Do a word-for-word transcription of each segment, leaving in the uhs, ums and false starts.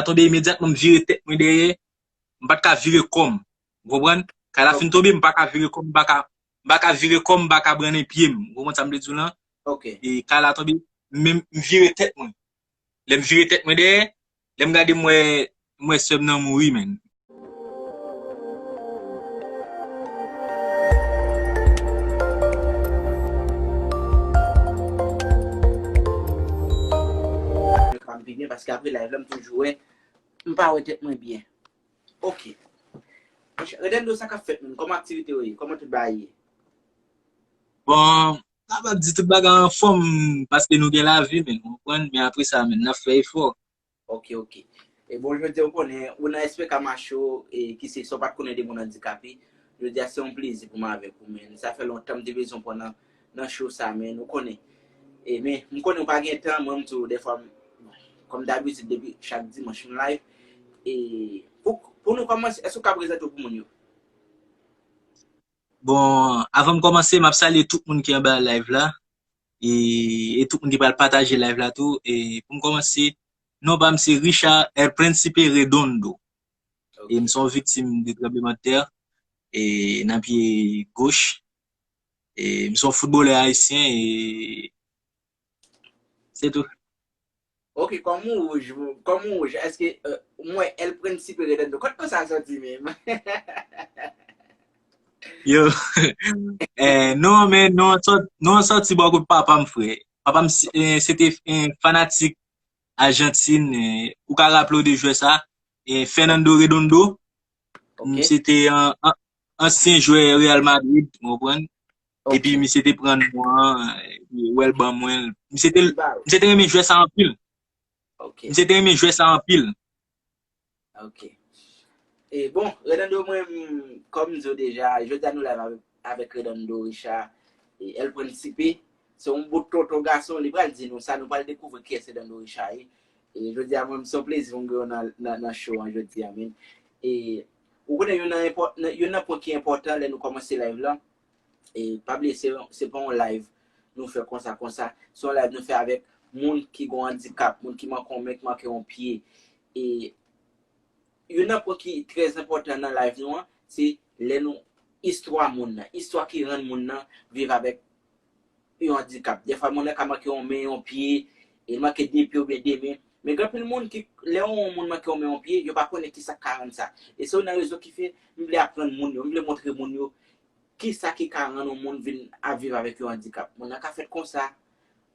la tonbe imedyatman, m vire tèt mwen dèyè, m pa t ka vire kò m. Ou konprann? Kay la fin tonbe, m pa ka vire kò m, m pa ka, m pa ka vire kò m, m pa ka brannen pye m. Ou konprann sa m vle di w lan? Ok. E kay la tonbe, men m vire tèt mwen. Lè m vire tèt mwen dèyè, lè m gade m wè, m wè sè m nan mouri, menn. Mwen pa m pi byen, paske apre live la, m toujou wè, m pa wè tèt mwen byen. Ok. Redendo, sa k ap fèt, menm? Kòman aktivite yo ye? Kòman tout bagay ye? Bon, m kapab di tout bagay anfòm, paske nou gen lavi, menn, ou konprann? Men apre sa, menn, n ap fè efò. Ok, ok. E bon, jodi a, ou konnen, ou nan S P K Macho, e ki se sa w pa t konnen de moun andikape. Jodi a, se yon plezi pou mwen avèk ou, menn. Sa fè lontan m te bezwen pran nan, nan show sa, menn, ou konnen. E, men, m konnen ou pa gen tan, mwen, m tou, dèfwa, m, kòm dabitid, depi chak dimanch, m live. E, pou, pou nou kòmanse, èske ou ka prezante w pou moun yo? Bon, avan m kòmanse, m ap salye tout moun ki anba live la. E, e tout moun ki pral pataje live la tou. E pou m kòmanse, non pa m se Richard El Principe Redondo. E m se yon viktim de tranblemanntè. E nan pye goch. E m se yon foutbolè ayisyen. E se tou. Ok, kòm ou wouj, kòm ou wouj, èske, euh, mwen, El Principe Redondo, kot non sa sòti menm? Yo. Eh, non, men non an sòt, non an sòti bò kot papa m, frè. Papa m, eh, se te, eh, fanatik Ajantin, eh, ou ka raple w de jwè sa, eh, Fernando Redondo. Ok. Se te an, an, ansyen jwè Real Madrid, ou konprann? Ok. Epi misye te pran non an, epi wè l ban mwen l. Misye te, Ba, misye te renmen jwè sa anpil. ok. Misye te renmen jwè sa anpil. Ok. E bon, Redondo, mwen, m, kòm m di w deja, jodi a nou live avèk, avèk Redondo Richard e El Principe. Se yon bout tonton gason, li pral di nou sa, nou pral dekouvri kiyès Redondo Richard ye. E jodi a, mwen, se yon plezi pou m gen w nan, nan, nan show an jodi a, menn. E ou konnen, youn nan enpò-, nan, youn nan pwen ki enpòtan lè nou kòmanse live la, e pa bliye, se, se pa yon live nou fè konsa, konsa. Se yon live nou fè avèk moun ki gen yon andikap, moun ki manke yon men, ki manke yon pye. E youn nan pwen ki trè enpòtan nan live nou an, se lè nou, istwa moun nan, istwa ki rann moun nan viv avèk yon andikap. Dèfwa, moun nan ka manke yon men, yon pye, e l manke de pye oubyen de men. Men gen anpil moun ki, lè yon moun manke yon men, yon pye, yo pa konnen ki sa k ka rann sa. E se youn nan rezon ki fè m vle aprann moun yo, m vle montre moun yo ki sa ki ka rann yon moun vin ap viv avèk yon andikap. Moun nan ka fèt konsa,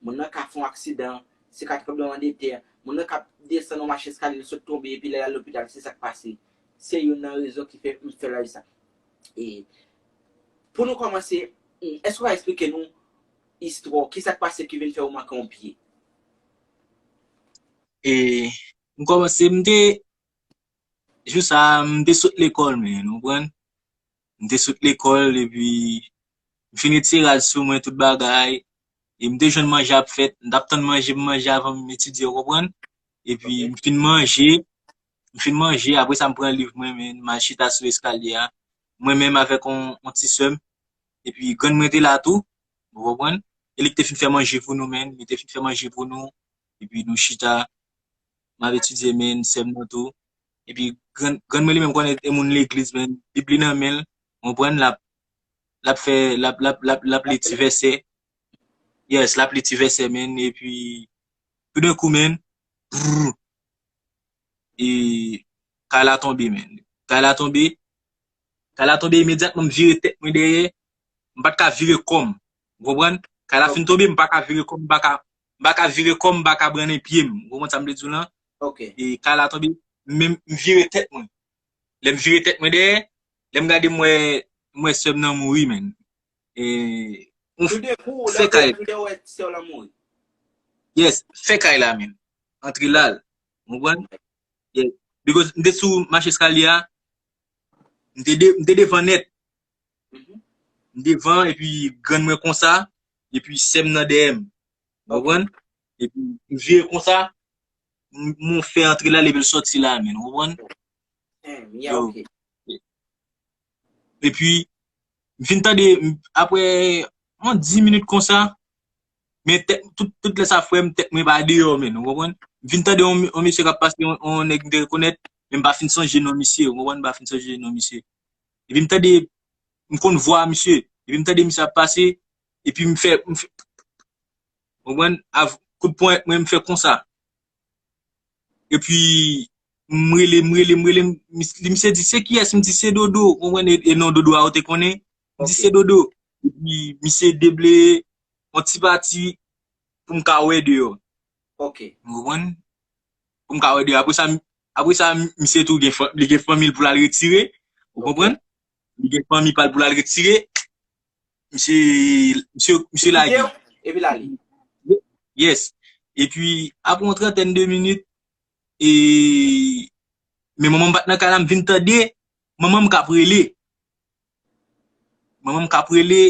moun nan ka fè yon aksidan, se ka tranblemanntè, moun nan ka desann yon mach eskalye, l sot tonbe, epi lè l al lopital, se sa k pase. Se youn nan rezon ki fè m fè live sa. E pou nou kòmanse, èske w ka eksplike nou istwa w, ki sa k pase ki vin fè w manke yon pye? E m kòmanse, m te, jou sa, m te sot lekòl, men, ou konprann? M te sot lekòl, epi m fin retire rad sou mwen, tout bagay. E m te jwenn manje ap fèt, m t ap tann manje, m manje avan m etidye, ou konprann? Epi m fin manje, m fin manje, apre sa m pran liv mwen, men, m al chita sou eskalye a. Mwen menm avèk on, on ti sè m. Epi grann mwen te la tou, ou konprann? E li ki te fin fè manje pou nou, men, li te fin fè manje pou nou. Epi nou chita, m ap etidye, men, sè m nan tou. Epi grann, grann mwen li menm konnen e moun legliz, men, Bib li nan men l, ou konprann, l ap, l ap fè, l ap, l ap, l ap, l ap li ti vèsè. Yes, l ap li ti vèsè, men, epi toudenkou, men, brrr, e kay la tonbe, men. Kay la tonbe, kay la tonbe imedyatman, m vire tèt mwen dèyè, m pa t ka vire kò m. Ou konprann? Kay la fin tonbe, m pa ka vire kò m, m pa ka, m pa ka vire kò m, m pa ka brannen pye m. Ou konprann sa m vle di w lan? Ok. E kay la tonbe, men m vire tèt mwen. Lè m vire tèt mwen dèyè, lè m gade m wè, m wè sè m nan mouri, men. E, ouf, Toudenkou, fè lè kay. Lè w wè sè w lan mouri. Yes, fè kay la, men. Antre la, ou konprann? Yeah. Because m te sou mach eskalye a, m te de-, m te devan nèt. Mhm. M devan, epi grann mwen konsa, epi sè m nan dèyè m. Ou konprann? Epi m vire konsa, m, m fè antre la, epi l sòti la, men, ou konprann? Damn, yeah, Yo. Ok. Epi, m fin tande, m, apre yon dis minit konsa, men tèt, tout, tout lè sa frè m, tèt mwen pa deyò, men, ou konprann? vin tande yon, yon mesye k ap pase, yon, yon nèg m te rekonèt, men m pa fin sonje non misye, ou konprann, m pa fin sonje non misye. Epi m tande, m konn vwa misye, epi m tande misye ap pase, epi m fè, m fè, ou konprann, av-, kout ponyèt mwen, m fè konsa. Epi, m rele, m rele, m rele, m, li, misye di, "Se kiyès?" M di, "Se Dodo." Ou konprann? E, e non Dodo a ou te konnen? M di, "Se Dodo." Epi, misye deble yon ti pati pou m ka wè deyò. Ok. Ou konprann? Pou m ka wè deyò. Apre sa, m, apre sa, m, misye tou gen fan-, li gen fanmi l pou l al retire. Ou konprann? Li gen fanmi pa l pou l al retire. Misye, misye, misye lage. Epi l ale. Yes. Epi, apre yon trantèn de minit, e, men manman m pa t nan kay la, m vin tande manman m k ap rele. Manman m k ap rele.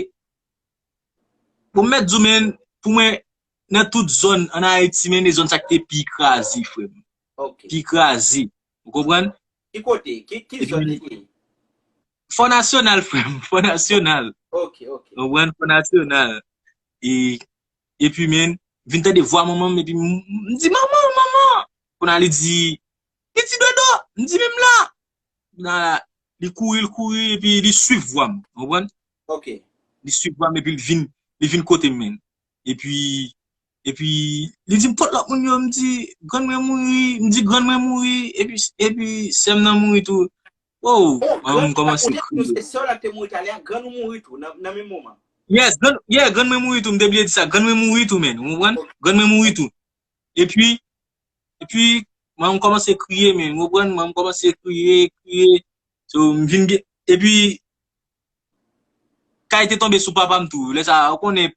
Bon, m mèt di w, men, pou mwen, nan tout zòn ann Ayiti, men, e zòn sa k te pi kraze, frè m. Ok. Pi kraze. Ou konprann? Ki kote? Ki, ki zòn li te ye? Fò Nasyonal, frè m. Fò Nasyonal. Ok, ok. Ou konprann? Fò Nasyonal. E, epi, men, vin tande vwa manman m, epi m, m di, "Manman, manman!" Kounye a li di, li di, "Dodo!" M di, "Men m la!" Kounye a, li kouri, li kouri, epi li swiv vwa m. Ou konprann? Ok. Li swiv vwa m, epi li vin, li vin kote m, men. Epi, epi, li di m, "Kot lòt moun yo?" M di, "Grann mwen mouri." M di, "Grann mwen mouri." Epi, epi, sè m nan mouri tou. Oh, manman m kòmanse kriye. Se sè w la te mouri talè a, grann ou mouri tou, nan, nan menm moman. Yes, grann, yeah, grann mwen mouri tou, m te bliye di sa. Grann mwen mouri tou, men. Ou konprann? Grann mwen mouri tou. Epi, epi, manman m kòmanse kriye, men. Ou konprann? Manman m kòmanse kriye, kriye. So, m vin gen, epi, kay te tonbe sou papa m tou. Lè sa, ou konnen,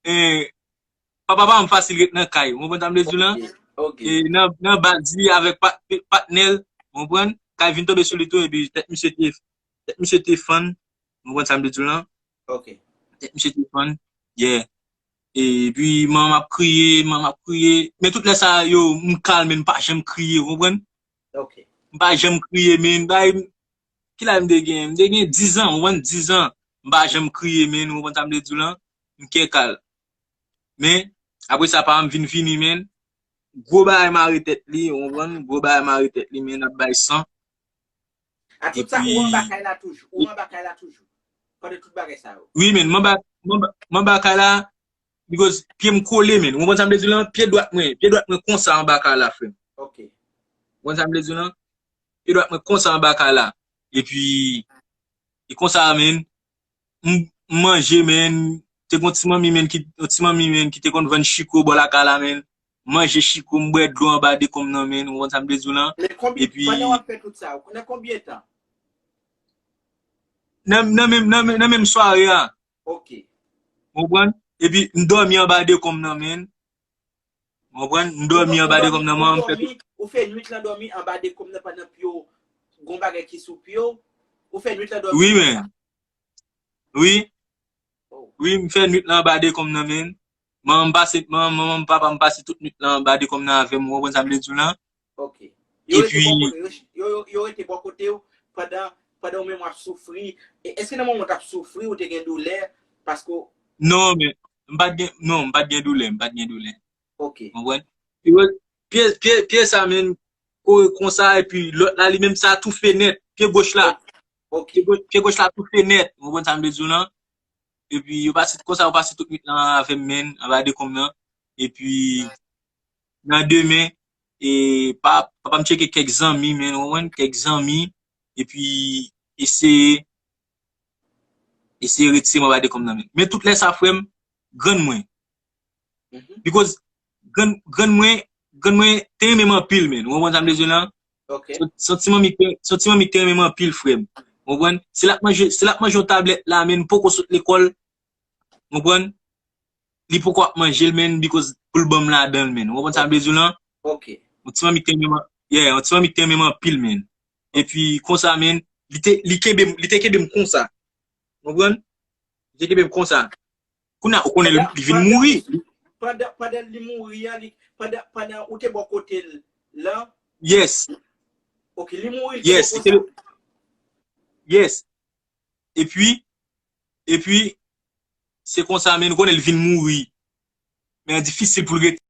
eh, papa pa m fasil ret nan kay. Ou konprann sa m vle di w lan? Ok, ok. E nan, nan baz li avèk pa-, patnè l, ou konprann? Kay vin tonbe sou li tou, epi tèt misye te, tèt misye te fann. Ou konprann sa m vle di w lan? Ok. Tèt misye te fann. Yeah. Epi manman m ap kriye, manman m ap kriye. Men tout lè sa yo, m kalm, men m pa janm kriye, ou konprann? Ok. M pa janm kriye, men bay, ki laj m te gen? M te gen diz an, ou konprann, diz an. M pa janm kriye, men, ou konprann sa m vle di w lan? M kè kal. Men, apre sa, papa m vin vini, men. Gwo bagay mare tèt li, ou konprann? Gwo bagay mare tèt li, men, ap bay san. A tout sa, ou anba kay la toujou. Ou anba kay la toujou. Pandan tout bagay sa yo. Wi, men, m anba, m anba, m anba kay la, because pye m kole, men. Ou konprann sa m vle di w lan? Pye dwat mwen, pye dwat mwen konsa anba kay la, frè m. Ok. Ou konprann sa m vle di w lan? Pye dwat mwen konsa anba kay la. Epi, e konsa, men, m, m manje, men, te gon ti manmi, men, ki, yon ti manmi, men, ki te konn vann chiko bò lakay la, men. M manje chiko, m bwè dlo anba dekonm nan, men, ou konprann sa m vle di w lan? Men konbyen, epi pandan w ap fè tout sa, nan konbyen tan? Nan, nan menm, nan, menm- nan menm sware a. Ok. Ou konprann? Epi, m dòmi anba dekonm nan, men. Ou konprann? M dòmi anba dekonm nan, men, m fè tout. Ou fè nwit lan dòmi anba dekonm nan pandan pye w, gon bagay ki sou pye w? Ou fè nwit lan dòmi konsa? Wi, men. Wi. Oh. Wi, m fè nwit lan anba dekonm nan, men. Manman m pase, manman, manman m, papa m pase tout nwit lan anba dekonm nan avè m, ou konprann sa m vle di w lan? Ok. Yo rete bò kote, yo, yo, yo, yo rete bò kote w pandan, pandan ou menm w ap soufri. E èske nan moman w t ap soufri, ou te gen doulè? Paske w... Non, men, m pa t gen, non, m pa t gen doulè, m pa t gen doulè. Ok. Ou konprann? Pye, pye, pye, pye sa, men, kore konsa, epi lòt la, li menm sa toufe nèt, pye goch la. Ok. Pye goch, pye goch la toufe nèt, ou konprann sa m vle di w lan? Epi yo pase konsa, yo pase tout nwit lan avè m, men, anba dekonm nan. Epi nan demen, e, pa, papa m tcheke kèk zanmi, men, ou konprann, kèk zanmi, epi eseye, eseye retire m anba dekonm nan, men. Men tout lè sa, frè m, grann mwen. Mhm. Because grann, grann mwen, grann mwen te renmen m anpil, men. Ou konprann sa m vle di w lan? Ok. Se, se yon ti manmi ki te, se yon ti manmi ki te renmen m anpil, frè m. Ou konprann? Si l ap manje, si l ap manje yon tablèt la, men, m poko sot lekòl. Ou konprann? Li poko ap manje l, men, because pou l ban m ladan l, men. Ou konprann sa m vle di w lan? Ok. Yon ti manmi ki te renmen m, yeah, yon ti manmi ki te renmen m anpil, men. Epi, konsa, men, li te, li kenbe m, li te kenbe m konsa. Ou konprann? Li te kenbe m konsa. Kounye a, ou konnen li, li vin mouri. Pandan, pandan li mouri an, li, pandan, pandan ou te bò kote l lan? Yes. Ok, li mouri, li te... Yes, li te... Yes. Epi, epi, se konsa, men, ou konnen li vin mouri. Men, difisil pou l rete.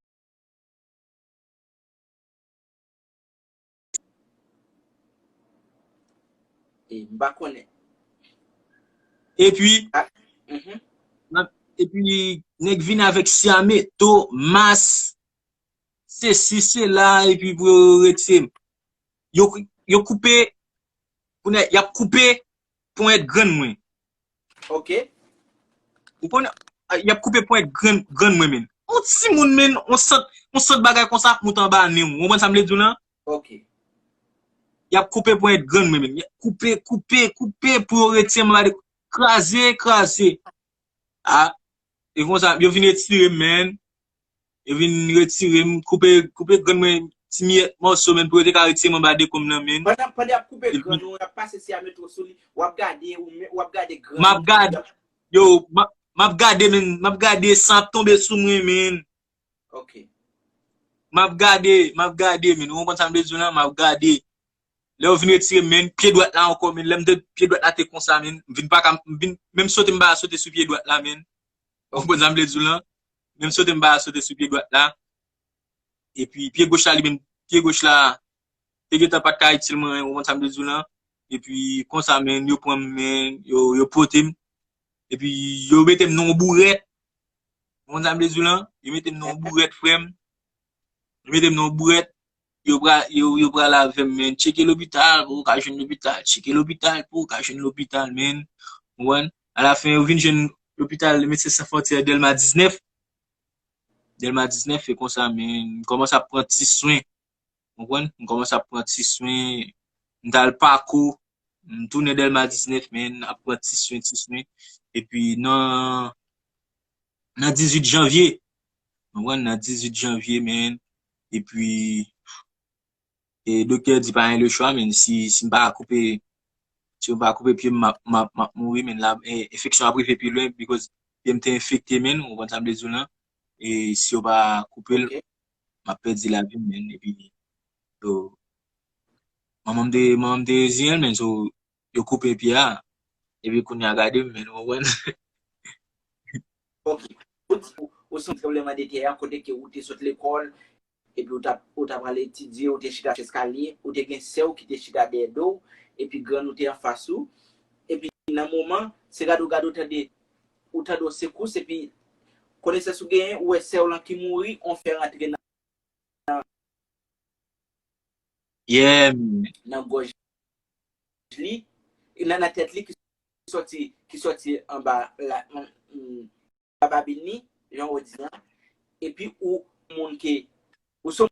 E m pa konnen. Epi, Ah, mhm. epi nèg vin avèk siameto, mas, sesi, sela, epi pou yo retire m. Yo, yo koupe, pou nèg, y ap koupe ponyèt grenn mwen. Ok. Ou konnen, y ap koupe ponyèt grenn, grenn mwen, men. On timoun, men, on sant, on sant bagay konsa ap moute anba nen w. Ou konprann sa m vle di w lan? Ok. Y ap koupe ponyèt grenn mwen, men. Y ap koupe, koupe, koupe pou yo retire m anba de kraze, kraze. Ah, e konsa, yo vin retire m, men. Yo vin retire m, koupe, koupe grenn mwen, ti miyèt mòso, men, pou yo te ka retire m anba de konm nan, men. Pandan, pandan y ap koupe grenn ou, y ap pase siameto sou li, w ap gade, ou men- w ap gade grenn M ap gade, yo, m ap- m ap gade, men, m ap gade san ap tonbe sou mwen, men. Ok. M ap gade, m ap gade, men. Ou konprann sa m vle di w lan? M ap gade. Lè yo vin retire m, men, pye dwat la ankò, men. Lè m te, pye dwat la te konsa, men. M vin pa ka, m vin, menm sote m pa sote sou pye dwat la, men. Ou konprann sa m vle di w lan? Menm sote m pa sote sou pye dwat la. Epi pye goch la, li menm, pye goch la, te gentan pa t ka itil mwen, ou konprann sa m vle di w lan? Epi konsa, men, yo pran m, men, yo, yo pote m. Epi yo mete m nan yon bourèt. Ou konprann sa m vle di w lan? Yo mete m nan yon bourèt, frè m. Yo mete m nan yon bourèt. Yo pra, yo, yo pral avè m, men. Tcheke lopital, pou w ka jwenn lopital. Tcheke lopital, pou w ka jwenn lopital, men. Ou konprann? Alafen, yo vin jwenn lopital Medsen San Fwontyè Dèlma diznèf. Dèlma diznèf, e konsa, men. M kòmanse ap pran ti swen. Ou konprann? M kòmanse ap pran ti swen. M t al Pako. M tounen Dèlma diznèf, men. Ap pran ti swen, ti swen. Epi nan, nan dizuit janvye. Ou konprann? Nan dizuit janvye, men. Epi, e doktè di pa gen lechwa, men. Si, si m pa koupe, si yo pa koupe pye m, m ap, m ap, m ap mouri, men. La, e, enfeksyon ap rive pi lwen, because pye m te enfekte, men. Ou konprann sa m vle di w lan? E si yo pa koupe l, Ok. m ap pèdi lavi m, men. Epi, yo, manman m te, manman m te reziyen l, men. So, yo koupe pye a. Epi kounye a gade m, men. Ou konprann? Ok. Ou, ou, ou se yon tranbleman de tè a, kote ke ou te sot lekòl, epi ou t ap, ou t ap al etidye, ou te chita sou eskalye, ou te gen sè w ki te chita dèyè do w, epi grann ou te anfas ou. Epi nan moman, se gade w gade, ou tande, ou tande yon sekous, epi konesans ou genyen, ou wè sè w lan ki mouri, on fè rantre nan, Yeah. nan gòj li, nan, nan tèt li ki sòti, ki sòti anba la, mm, anba babin li, jan w di an. Epi ou, moun ke, ou se